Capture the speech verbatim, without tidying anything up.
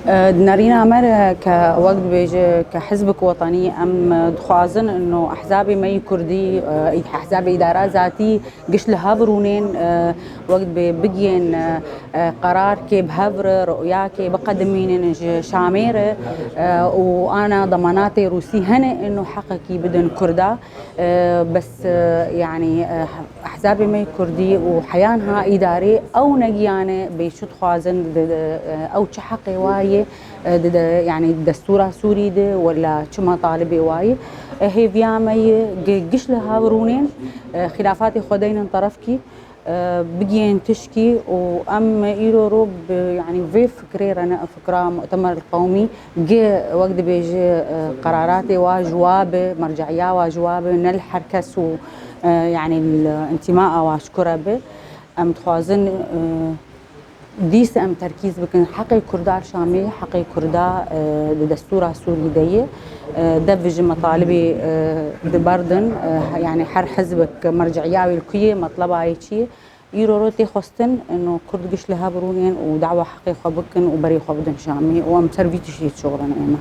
Di nerîna me re ke wek dibêje ke hizbek wetanî em dixwazin ino ehzabê me yî kurdî, ehzabê îdara zatî giş li hev rûnên, wek dibê bigiyên qerarkê bi hev re, ru'yakê biqedimînin ji Şamê re û ana demanatê Rûsî hene ino heqekî bidin kurda. Bes yanî ehzabê me yî kurdî û heya niha îdarê ew negiyane bê çi dixwazin, ew çi heqê wa ye, di de, yanî destûra Sûrî de wela çi metalibê wa ye. Hêviya me ye giş li hev rûnên, xilafatê xwe deynin terefkî, bigiyên tişkî û em îro ro bi, yanî vê fikrê re ne fikra Mu'temer Qewmî gi wek dibêje, qeraratê wa ji wa bi, merce'iya wa ji wa bi, ne li her kes û, yanî li întimaa wa ji kure bi. Em dixwazin, dîs em terkîz bikin heqê Kurda li Şamê, heqê Kurda di destûra Sûrî de ye. Dev ji metalibê di berdin, yanî her hizbek merce'iya wê li ku ye, metleba wê çi ye. Îro ro tê xwestin ino Kurd giş li hev rûnên û dawa heqê xwe bikin û berê xwe bidin Şamê û em ser vî tiştî dişuxulin ême.